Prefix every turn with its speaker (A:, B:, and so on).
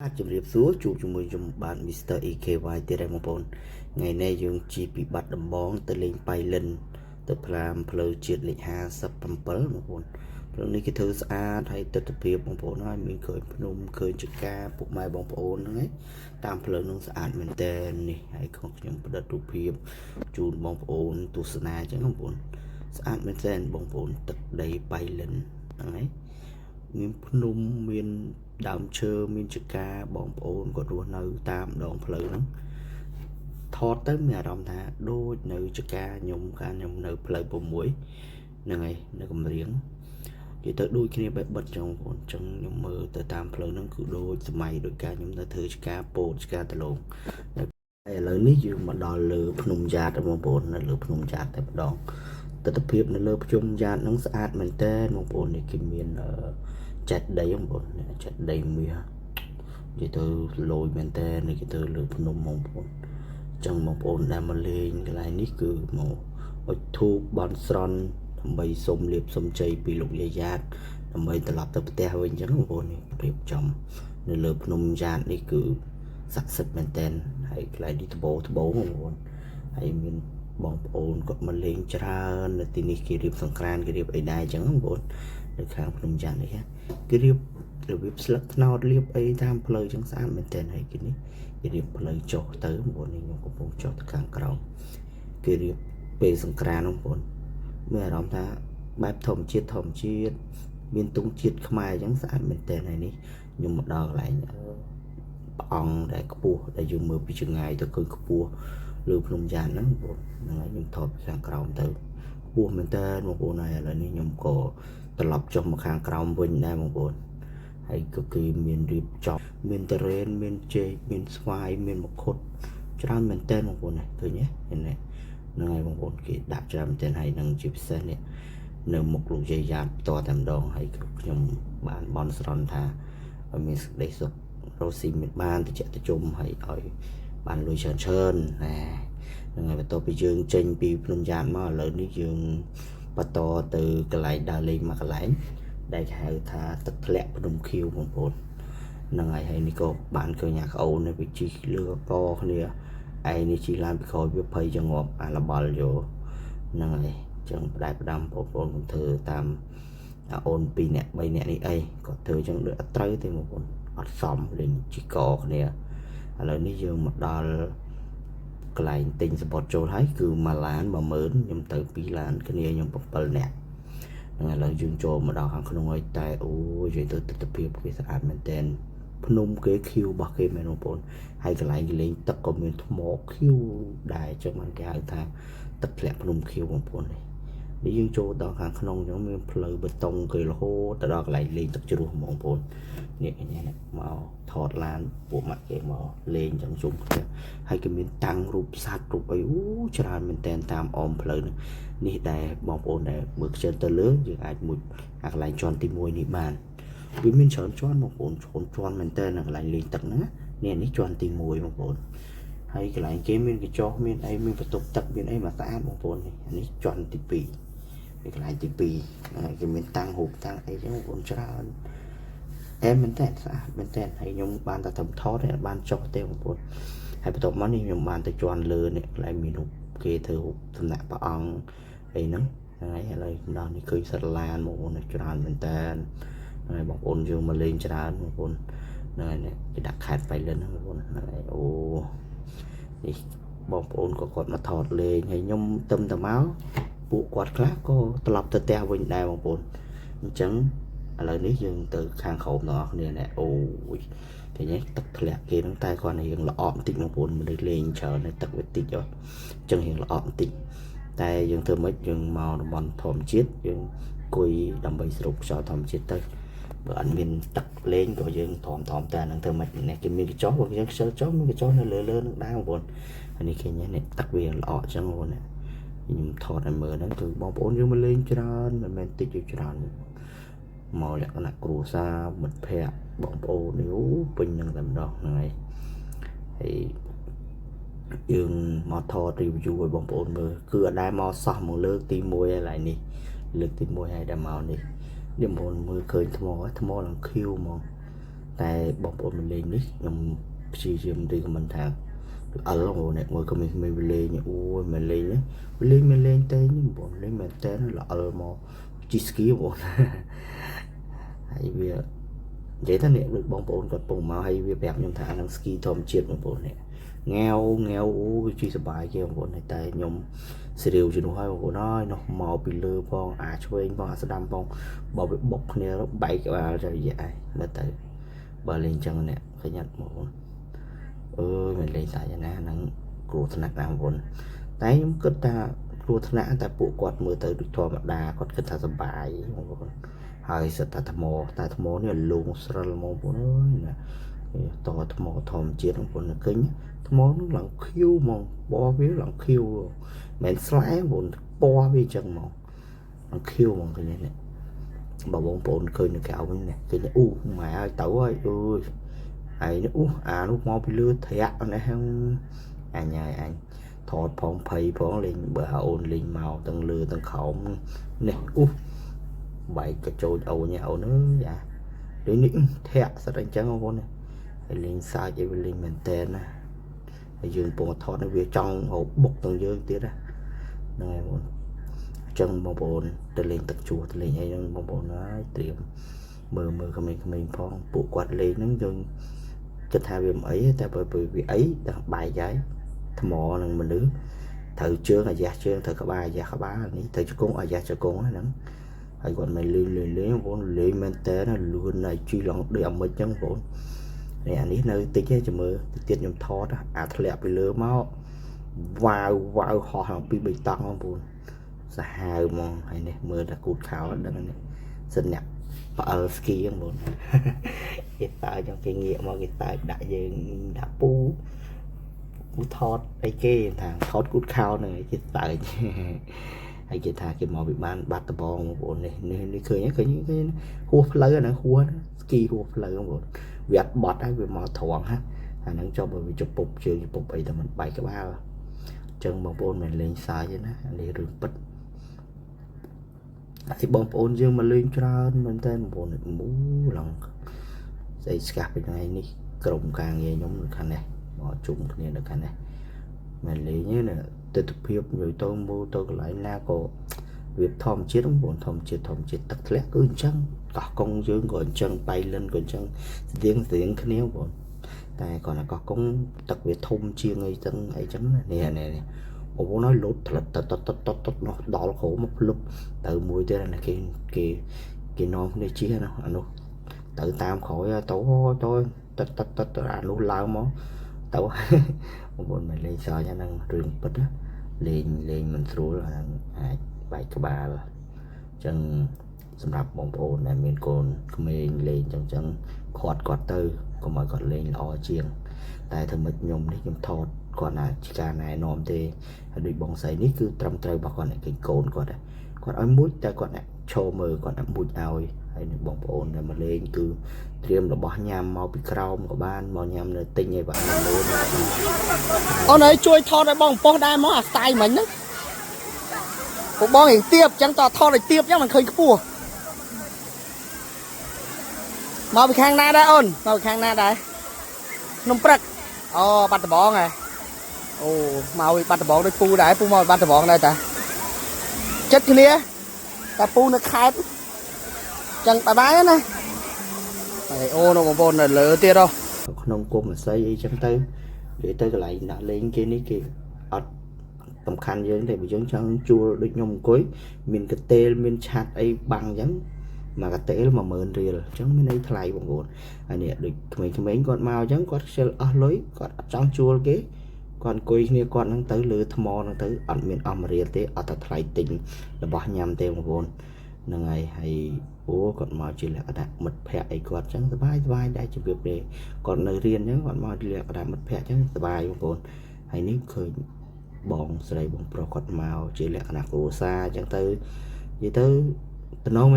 A: បាទជម្រាបសួរជួបជាមួយខ្ញុំបាទ Mr. EKY ទៀតហើយបងប្អូនថ្ងៃនេះយើងជិះពីបាត់ដំបងទៅលេងប៉ៃលិនទៅផ្លាមផ្លូវជាតិលេខ57បងប្អូនផ្លូវនេះគេធ្វើស្អាតហើយទស្សនភាពបងប្អូនហើយមានឃើញភ្នំឃើញចកាពុកម៉ែបងប្អូនហ្នឹងឯងតាមផ្លូវនោះស្អាតមែនតើនេះហើយខ្ញុំផ្ដិតរូបភាពជូនបងប្អូនទស្សនាអញ្ចឹងបងប្អូនស្អាតមែនតើបងប្អូនទឹកដីប៉ៃលិនហ្នឹងឯង មានភ្នំមានដើមឈើមានចកាបងប្អូនគាត់រស់នៅតាមដងផ្លូវហ្នឹងថតទៅមានអារម្មណ៍ថាដូចនៅចកាខ្ញុំកាលខ្ញុំនៅផ្លូវ6ហ្នឹងហើយនៅកំរៀងនិយាយទៅដូចគ្នាបែបបិទចឹងបងប្អូនចឹងខ្ញុំមើលទៅតាមផ្លូវហ្នឹងគឺដូចសម័យដូចកាលខ្ញុំនៅធ្វើចកាពោតចកាដលងហើយឥឡូវនេះយើងមកដល់លើភ្នំយ៉ាតបងប្អូននៅលើភ្នំយ៉ាតតែម្ដងទស្សនភាពនៅលើភ្នំយ៉ាតហ្នឹងស្អាតមែនតើបងប្អូននេះគេមានអឺ ចេតិយបងប្អូនចេតិយមាសនិយាយទៅលយមែនតើនេះគេទៅលើភ្នំបងប្អូនអញ្ចឹងបងប្អូនដែលមកលេងកន្លែងនេះគឺមកអុជធូបបន់ស្រន់ដើម្បីសុំលៀបសុំជ័យពីលោកយាយយ៉ាតដើម្បីត្រឡប់ទៅផ្ទះវិញអញ្ចឹងបងប្អូននេះរៀបចំនៅលើភ្នំយ៉ាតនេះគឺស័ក្តិសិទ្ធិមែនតើហើយកន្លែងនេះត្បូងត្បូងបងប្អូនហើយមានបងប្អូនគាត់មកលេងច្រើននៅទីនេះគេរៀបសង្ក្រានគេរៀបអីដែរអញ្ចឹងបងប្អូននៅខាងភ្នំយ៉ាតនេះគេរៀបរបៀបស្លឹកត្នោតលាបអីតាមផ្លូវចឹងស្អាតមែនតើហើយគេនេះគេរៀបផ្លូវចុះទៅបងប្អូននេះខ្ញុំកំពុងចុះទៅខាងក្រោមគេរៀបពេលសង្ក្រានបងប្អូនមានអារម្មណ៍ថាបែបធម្មជាតិធម្មជាតិមានទង់ជាតិខ្មែរអញ្ចឹងស្អាតមែនតើហើយនេះខ្ញុំមកដល់កន្លែងព្រះអង្គដែលខ្ពស់ដែលយើងមើលពីចម្ងាយទៅឃើញខ្ពស់លើភ្នំយ៉ានហ្នឹងបងប្អូនហ្នឹងហើយខ្ញុំថតពីខាងក្រោមទៅខ្ពស់មែនតើបងប្អូនហើយឥឡូវនេះខ្ញុំក៏ត្រឡប់ចុះមកខាងក្រោមវិញដែរបងប្អូនហើយក៏គេមានរៀបចំមានតរ៉េនមានចេកមានស្វាយមានមង្ឃុតច្រើនមែនតើបងប្អូនណាឃើញទេឃើញទេហ្នឹងហើយបងប្អូនគេដាក់ច្រើនមែនតើហើយនឹងជាពិសេសនេះនៅមុខលោកយាយយ៉ាតផ្ទាល់តែម្ដងហើយខ្ញុំបានបន់ស្រន់ថាឲ្យមានសេចក្តីសុខរកស៊ីមានបានតិចតិជុំហើយឲ្យបានលុយច្រើនច្រើនណាហ្នឹងហើយបន្ទាប់ពីយើងចេញពីភ្នំយ៉ាតមកឥឡូវនេះយើងបន្តទៅកន្លែងដើរលេងមកកន្លែងដែលគេហៅថាទឹកធ្លាក់ភ្នំខៀវបងប្អូនហ្នឹងហើយហើយនេះក៏បានឃើញអាក្អូននេះវាជិះលើកគ្នាឯងនេះជិះឡានពីក្រោយវាភ័យចងាប់អាលបល់យកហ្នឹងហើយអញ្ចឹងផ្ដែផ្ដាំបងប្អូនកុំធ្វើតាមអាអូន2នាក់3នាក់នេះអីគាត់ធ្វើអញ្ចឹងដូចអត់ត្រូវទេបងប្អូនអត់សមលេងជិះកគ្នាឥឡូវនេះយើងមកដល់កន្លែងទិញសំបុត្រចូលហើយគឺមួយឡាន10000ខ្ញុំទៅ2ឡានគ្នាខ្ញុំ7នាក់ហ្នឹងឥឡូវយើងចូលមកដល់ខាងក្នុងហើយតែអូយនិយាយទៅទស្សនភាពគេស្អាតមែនទែនភ្នំគេខៀវរបស់គេមែនបងប្អូនហើយកន្លែងគេលេងទឹកក៏មានថ្មខៀវដែរអញ្ចឹងបានគេហៅថាទឹកធ្លាក់ភ្នំខៀវបងប្អូននេះនេះយើងចូលដល់ខាងក្នុងអញ្ចឹងមានផ្លូវបេតុងគេរហូតទៅដល់កន្លែងលេងទឹកជ្រោះបងប្អូននេះឃើញទេមកថតឡានពួកម៉ាក់គេមកលេងអញ្ចឹងជុំគ្នាហើយគេមានតាំងរូបសត្វរូបអីអូច្រើនមែនតែនតាមអមផ្លូវនេះនេះដែលបងប្អូនដែលមើលខ្ជិលទៅលើយើងអាចមុជអាកន្លែងជាន់ទី1នេះបានវាមានច្រើនជាន់បងប្អូនច្រើនជាន់មែនតើនៅកន្លែងលេងទឹកហ្នឹងនេះនេះជាន់ទី1បងប្អូនហើយកន្លែងគេមានកញ្ចុះមានអីមានបន្ទប់ទឹកមានអីមកស្អាតបងប្អូននេះនេះជាន់ទី2នេះកន្លែងទី2ហ្នឹងគេមានតាំងរូបតាំងអីចឹងបងប្អូនច្រើនអែមមែនតើស្អាតមែនតើហើយខ្ញុំបានតែធ្វើថតទេបានចុះទេបងប្អូនហើយបន្ទាប់មកនេះខ្ញុំបានទៅជាន់លើនេះកន្លែងមានរូបគេធ្វើរូបសំណាក់ព្រះអង្គអីហ្នឹងហ្នឹងហើយឥឡូវដល់នេះឃើញសិតឡានបងប្អូនច្រើនមែនតើហើយបងប្អូនយើងមកលេងច្រើនបងប្អូនហ្នឹងហើយគេដាក់ខេតបៃលិនហ្នឹងបងប្អូនហ្នឹងហើយអូនេះបងប្អូនក៏គាត់មកថតលេងហើយខ្ញុំទឹមទៅមកពួកគាត់ខ្លះក៏ត្រឡប់ទៅផ្ទះវិញដែរបងប្អូនអញ្ចឹងឥឡូវនេះយើងទៅខាងក្រោមទាំងអស់គ្នាណែអូយឃើញទេទឹកធ្លាក់គេហ្នឹងតែគាត់រៀងល្អក់បន្តិចបងប្អូនមិនលេងច្រើនទឹកវាតិចហ៎អញ្ចឹងរៀងល្អក់បន្តិចតែយើងធ្វើម៉េចយើងមកតំបន់ធម្មជាតិយើងអង្គុយដើម្បីស្រូបខ្យល់ធម្មជាតិទៅបើអត់មានទឹកលេងក៏យើងទ្រាំទ្រាំតែហ្នឹងធ្វើម៉េចនេះគេមានកញ្ចុះបើយើងខ្ជិលចុះមានកញ្ចុះនៅលើលើនឹងដែរបងប្អូនអានេះឃើញនេះទឹកវាល្អអញ្ចឹងបងប្អូនខ្ញុំថតឲ្យមើលហ្នឹងគឺបងប្អូនយើងមកលេងច្រើនមិនមែនតិចទេច្រើនមកលក្ខណៈគ្រួសារមិត្តភ័ក្តិបងប្អូននេះអូពេញនឹងតែម្ដងហ្នឹងហើយហើយយើងមកថត review ឲ្យបងប្អូនមើលគឺអត់ដែលមកសោះមកលើកទី1ហើយឡើយនេះលើកទី1ហើយដែលមកនេះនេះបងប្អូនមើលឃើញថ្មថ្មឡើងខៀវហ្មង តែបងប្អូនមកលេងនេះខ្ញុំព្យាយាម recommend ថាល្អិលបងប្អូនអ្នកមើលក្មេងៗវាលេងអូយមិនលេងវាលេងមិនលេងទេបងប្អូនលេងមែនតើល្អិលមកជិះស្គីបងប្អូនហើយវានិយាយទៅនេះដូចបងប្អូនគាត់ពងមកហើយវាប្រាប់ខ្ញុំថាអានឹងស្គីធម្មជាតិបងប្អូននេះងាវងាវអូវាជិះសប្បាយជាងបងប្អូនតែខ្ញុំសេរីវជំនួសហើយបងប្អូនអើយនោះមកពីលើផងអាឆ្វេងផងអាស្ដាំផងបើវាបុកគ្នាបែកក្បាលទៅរយៈហើយមើលទៅបើលេងចឹងនេះឃើញអត់បងប្អូនអើយមិនលេងសាច់ណាហ្នឹងគ្រោះថ្នាក់ណាស់បងប្អូនតែខ្ញុំគិតថាគ្រោះថ្នាក់តែពួកគាត់មើលទៅដូចធម្មតាគាត់គិតថាសប្បាយបងប្អូនហើយសិតតែថ្មតែថ្មនេះលងស្រិលហ្មងបងប្អូនអើយណាតថ្មធម្មជាតិបងប្អូនឃើញថ្មនោះឡើងខៀវហ្មងពណ៌វាឡើងខៀវមិនស្លែបងប្អូនពណ៌វាអញ្ចឹងហ្មងឡើងខៀវហ្មងឃើញនេះបើបងប្អូនឃើញនៅក្រៅវិញនេះឃើញអូម៉ែហើយទៅហើយអើយហើយនេះអូអានោះមកពីលើត្រាក់នេះហ្នឹងអញហើយអញថតផងភ័យផងលេងបើអូនលេងមកទាំងលើទាំងក្រោមនេះអូបែកកញ្ចូលអូនអូនអើយអាលេងនេះធាក់សិតអញ្ចឹងបងប្អូនហើយលេងសើចឲ្យវាលេងមែនតែនណាហើយយើងពងថតនេះវាចង់បុកទាំងយើងទៀតណាហ្នឹងហើយបងអញ្ចឹងបងប្អូនទៅលេងទឹកជួសទៅលេងអីហ្នឹងបងប្អូនហើយត្រៀមមើលមើលក្មេងៗផងពួកគាត់លេងហ្នឹងយើងគិតថាវាមិនអីតែបើវាអីដល់បែកហើយថ្មនឹងមនុស្សត្រូវជើងអាយ៉ាស់ជើងត្រូវក្បាលអាយ៉ាស់ក្បាលនេះត្រូវជង្គង់អាយ៉ាស់ជង្គង់ហ្នឹងហើយគាត់មិនលេងលេងលេងបងប្អូនលេងមែនតើលឿនហើយជិះឡើងដូចអាមិចចឹងបងប្អូននេះអានេះនៅតិចទេចាំមើលតិចទៀតខ្ញុំថតអាធ្លាក់ពីលើមកវ៉ាវវ៉ាវហោះឡើងពីបីតង់បងប្អូនសាហាវហ្មងហើយនេះមើលតែគូតខោអត់ដឹងនេះសិនអ្នកផ្អិលស្គីហ្នឹងបងប្អូនគេតើចង់គេងាកមកគេតើដាក់យើងដាក់ពូពូថតអីគេថាថតគូតខោហ្នឹងគេតើហើយគេថាគេមកពីបានបាត់ដបងបងប្អូននេះនេះនេះឃើញឃើញឃើញហួសផ្លូវហ្នឹងហួសស្គីហួសផ្លូវបងប្អូនវាអត់បត់ហើយវាមកត្រង់ហ่ะអាហ្នឹងចុះបើវាជពុបជើងជពុបអីតែមិនបែកក្បាលអញ្ចឹងបងប្អូនមិនលេងសើចទេណាអានេះរឿងពិតទីបងប្អូនយើងមកលេងច្រើនមែនតើបងប្អូនមូឡើងស្អីស្កាស់ពីថ្ងៃនេះក្រុមការងារខ្ញុំនៅខាងនេះមកជុំគ្នានៅខាងនេះមិនលេងទេណាទស្សនភាពនិយាយទៅមើលទៅកន្លែងណាក៏វាធម្មជាតិបងប្អូនធម្មជាតិធម្មជាតិទឹកធ្លាក់គឺអញ្ចឹងកោះកុងយើងក៏អញ្ចឹងបៃលិនក៏អញ្ចឹងស្ទៀងស្ទៀងគ្នាបងប្អូនតែគាត់ថាកោះកុងទឹកវាធំជាងអីចឹងអីចឹងណានេះនេះបងប្អូនឲ្យលោតផ្លិតតតតតតនោះដល់ក្រោមមកភ្លុបទៅមួយទៀតណាគេគេគេនាំគ្នាជិះណាអានោះទៅតាមក្រោយទៅទៅតតតតអានោះឡើងមកទៅបងប្អូនមិនលេងសើចហ្នឹងរឿងពិតណាលេងលេងមិនស្រួលអាហ្នឹងអាចបែកក្បាលអញ្ចឹងសម្រាប់បងប្អូនដែលមានកូនក្មេងលេងចឹងចឹងខាត់គាត់ទៅកុំឲ្យគាត់លេងល្អជាង តែធ្វើម៉េចខ្ញុំនេះខ្ញុំថតគាត់ណាជាការណែនាំទេហើយដូចបងស្រីនេះគឺត្រឹមត្រូវរបស់គាត់អ្នកគេកូនគាត់គាត់ឲ្យមួយតែគាត់អ្នកឈរមើលគាត់អ្នកមួយឲ្យហើយនឹងបងប្អូនដែលមកលេងគឺត្រៀមរបស់ញ៉ាំមកពីក្រោមក៏បានមកញ៉ាំនៅទិញឲ្យបាននៅលើក៏បាន
B: អូនអើយជួយថតឲ្យបងប៉ុស្ដែរមកអាស្ទាយមិញហ្នឹងពួកបងរៀងទៀបអញ្ចឹងតថតឲ្យទៀបអញ្ចឹងមិនឃើញខ្ពស់មកពីខាងណាដែរអូនមកពីខាងណាដែរភ្នំព្រឹកអូបាត់ដំបងហ៎អូមកពីបាត់ដំបងដូចពូដែរពូមកពីបាត់ដំបងដែរតាចិត្តគ្នាតែពូនៅខេត្តអញ្ចឹងបាយបាយណាហើយអូនបងប្អូននៅលើទៀតហ៎
A: ក្នុងគុំអស័យអីចឹងទៅនិយាយទៅកន្លែងដាក់លេងគេនេះគេអត់សំខាន់យើងទេបើយើងចង់ជួលដូចខ្ញុំអង្គុយមានកតេលមានឆាត់អីបាំងអញ្ចឹងមួយកតេល10000រៀលអញ្ចឹងមានន័យថ្លៃបងប្អូនហើយនេះដូចក្មេងៗគាត់មកអញ្ចឹងគាត់ខ្ជិលអស់លុយគាត់អត់ចង់ជួលគេគាត់អង្គុយគ្នាគាត់ហ្នឹងទៅលើថ្មហ្នឹងទៅអត់មានអស់1រៀលទេអត់តែថ្លៃទិញរបស់ញ៉ាំទេបងប្អូនហ្នឹងហើយហើយអូគាត់មកជាលក្ខណៈមិត្តភ័ក្តិអីគាត់អញ្ចឹងសប្បាយសប្បាយដែរជំរាបទេគាត់នៅរៀនអញ្ចឹងគាត់មកជាលក្ខណៈមិត្តភ័ក្តិអញ្ចឹងសប្បាយបងប្អូនហើយនេះឃើញបងស្រីបងប្រុសគាត់មកជាលក្ខណៈគ្រួសារអញ្ចឹងទៅនិយាយទៅតំណងមែន